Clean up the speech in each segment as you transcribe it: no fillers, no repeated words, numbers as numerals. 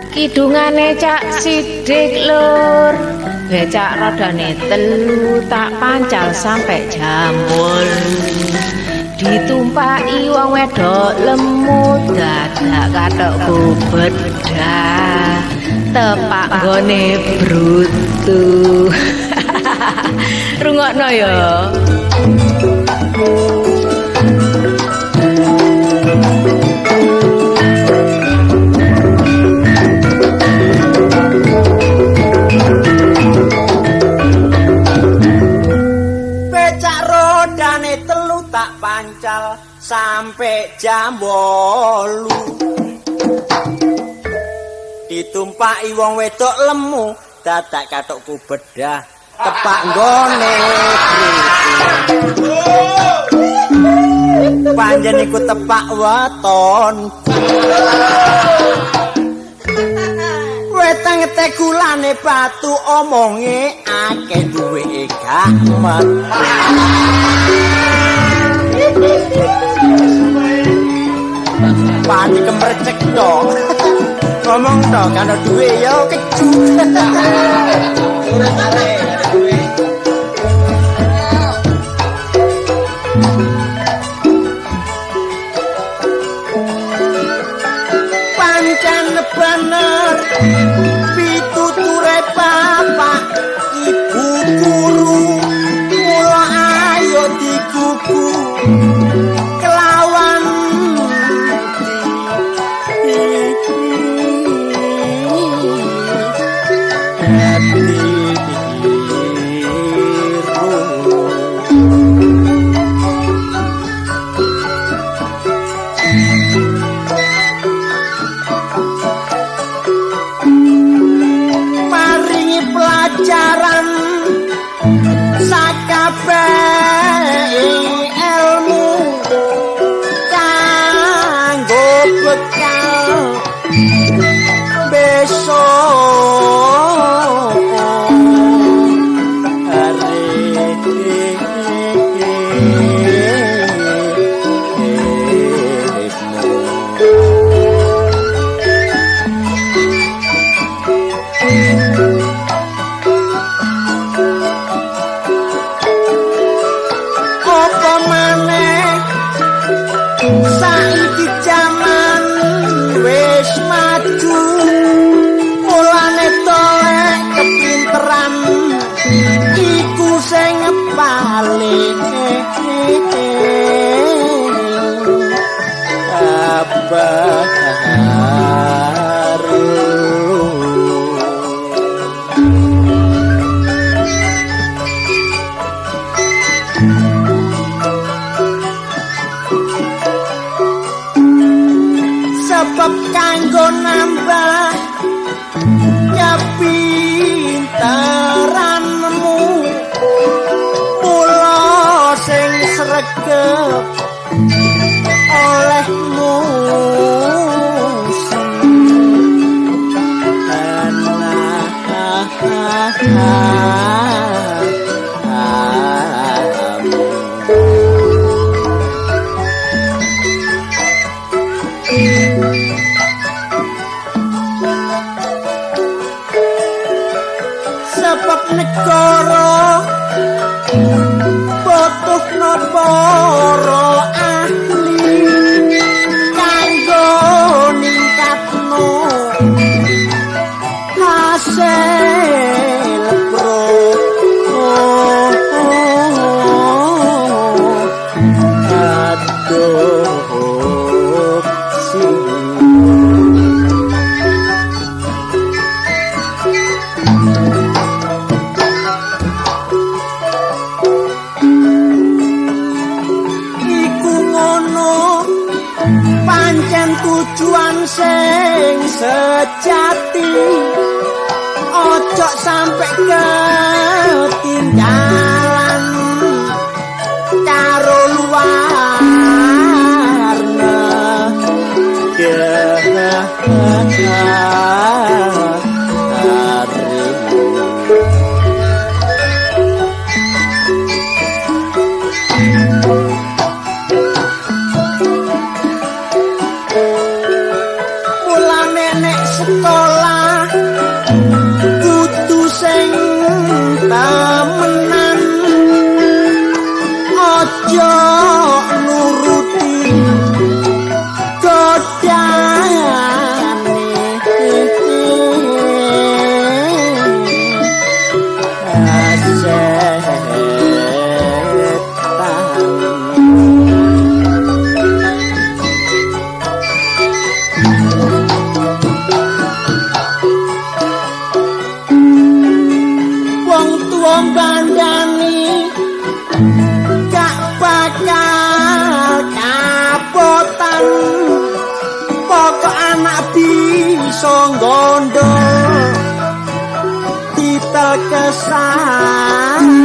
Kidungane Cak Sidik lur, becak rodane telu tak pancal sampe jam 8. Ditumpaki wong wedok lemu dadak kathokku bedah tepak nggone brutu. Rungokno ya. Becak rodane telu tak pancal sampe jam 8. Ditumpaki wong wedok lemu dadak kathokku bedah tepak nggone brutu. Panjen iku tepak weton. Weteng tegulane batu omonge akeh duwe gak metu. Pati kemrecek tok. Ngomong tok kan duwe ya keju. Pancen bener pituture bapak ibu guru, mula ayo digugu kelawan maringi pelajaran sakabeh ilmu kanggo bekal besok hari. Apa maneh saiki jaman wis maju, mulane tolek kepinteran iku sing paling baru. Sebab kanggo nambah kepinteranmu, mula sing sregep olehmu sebab negara butuhno para ahli kanggo ningkatno hasil produksi. Iku ngono pancen tujuan sing sejati, ojo sampe ketinggalan karo luar negeri. Mulane nek Sekolah kudu sing temenan, aja nuruti godane. Wong tuwa bandani gak bakal kapotan, pokok anak bisa gondol titel kesarjana.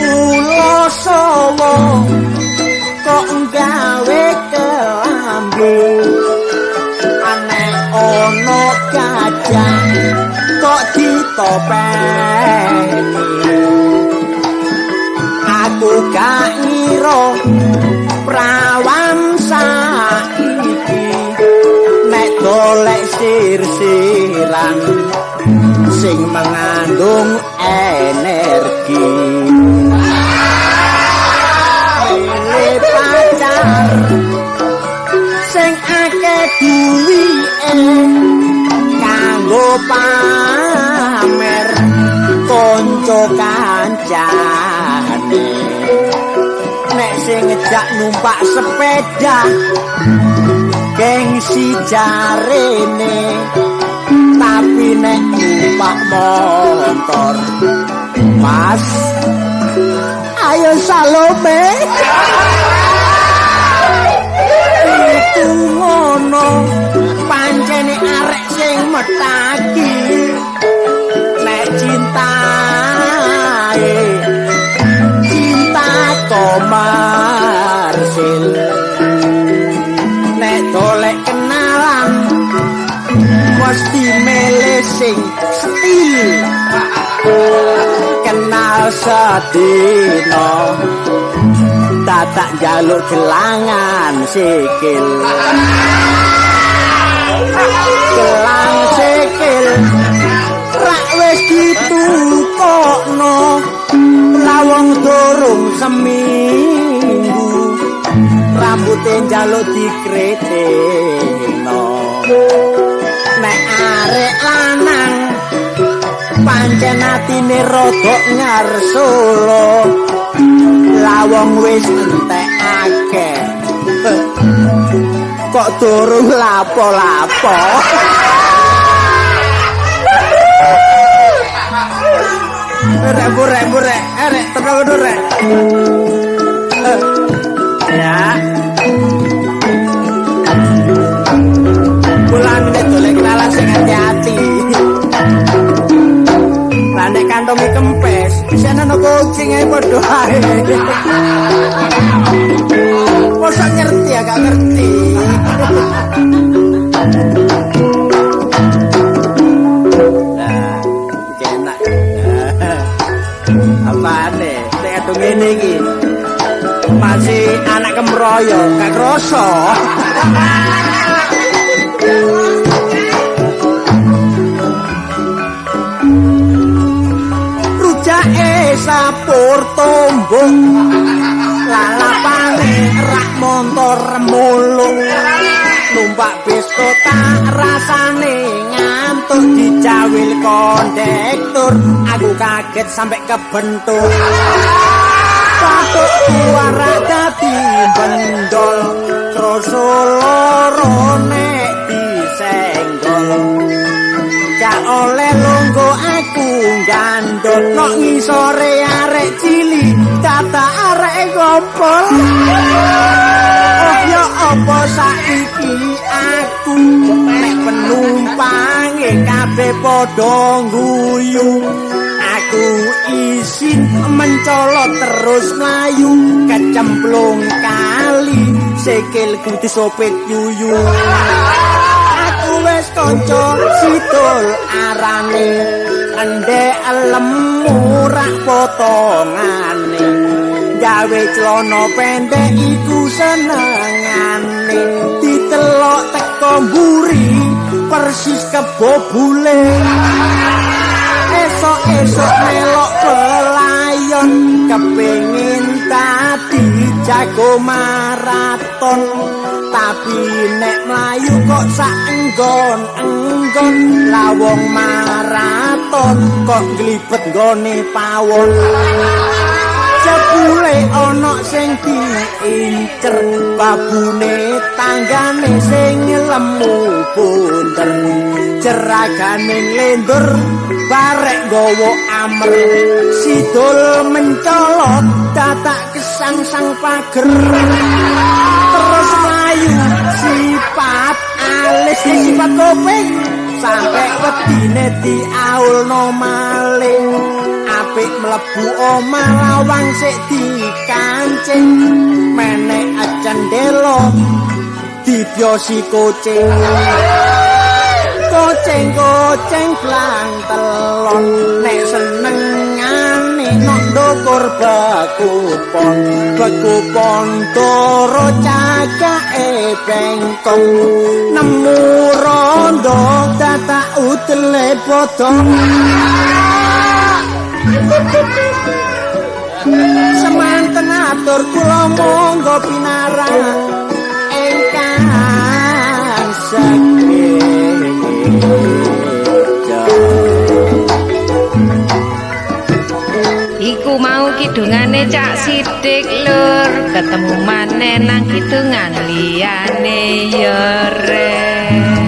Ulo sawa kok gawe kelambi, aneh ono gajah kok ditopeni. Aku gak ngira prawan saiki nek golek sir-siran sing mengandung energi. Pilih pacar sing akeh duwike kanggo pamer kanca kancane. Nek sing ngejak numpak sepeda gengsi jarene, tapi nek numpak motor mas ayo Salome. Itu ngono pancene arek sing metaki nek cintae cinta komersil. Nek golek kenalan mesti milih sing setil, kenal sedina tatak njaluk gelangan sikil. Gelang sikil rak wis ditukokno lawong durung seminggu rambute njaluk dikretekno. Nek arek lanang pancen atine rodok ngarsula, lawong wis entek akeh kok durung lapo-lapo. Rek burek burek, rek tenang ngono rek. Ya. Pulang nek golek kenalan sing hati-hati. Lah nek kantonge kempes, bisa ana kucing ae padha ae. Mosok ngerti ya gak ngerti. Nah, iki enak. Apane? Nek kadung ngene iki masih anak kemroyo, gak kroso. Rujake sapur tombok, lalapane rak montor mulung, numpak bis kota rasane ngantuk dicawil kondektur, aku kaget sampai kebentuk. Patuk warak dadi bendol, kroso loro nek disenggol. Gak oleh longgo aku gandol, nok ngisore arek cilik tata arek gompol. Oh ya apa saiki aku nek penumpange kabeh padha guyu. Aku isin mencolot terus mlayu kecemplung kali sikilku disopit yuyu. Aku wis kanca sidul arane endek lemu rak potongane, gawe celana pendek iku senengane. Ditelok teko mburi persis kebo bule. Esok-esok melok pelayon, kepengin tadi jago maraton, tapi nek mlayu kok sak enggon-enggon. Lawong maraton kok nglibet nggone pawon. Jebule ana sing diincer, babune tanggane sing lemu bunder. Jeragane nglendur barek nggawa amer, sidul mencolot dadak kesangsang pager. Terus mlayu sipat alis sipat kuping, sampe wedine diaulno maling. Apik mlebu omah lawang sik dikancing, menek cendela dibyosi kucing. Kucing-kucing blang telon, nek senengane nok ndukur bekupon. Bekupon toro cakake bengkong, nemu rondo dadak udele bodong. Semanten atur kula, monggo pinarak ingkang sekeja. Iku mau kidungane Cak Sidik, lur. Ketemu maneh nang kidungan liyane ya, rek.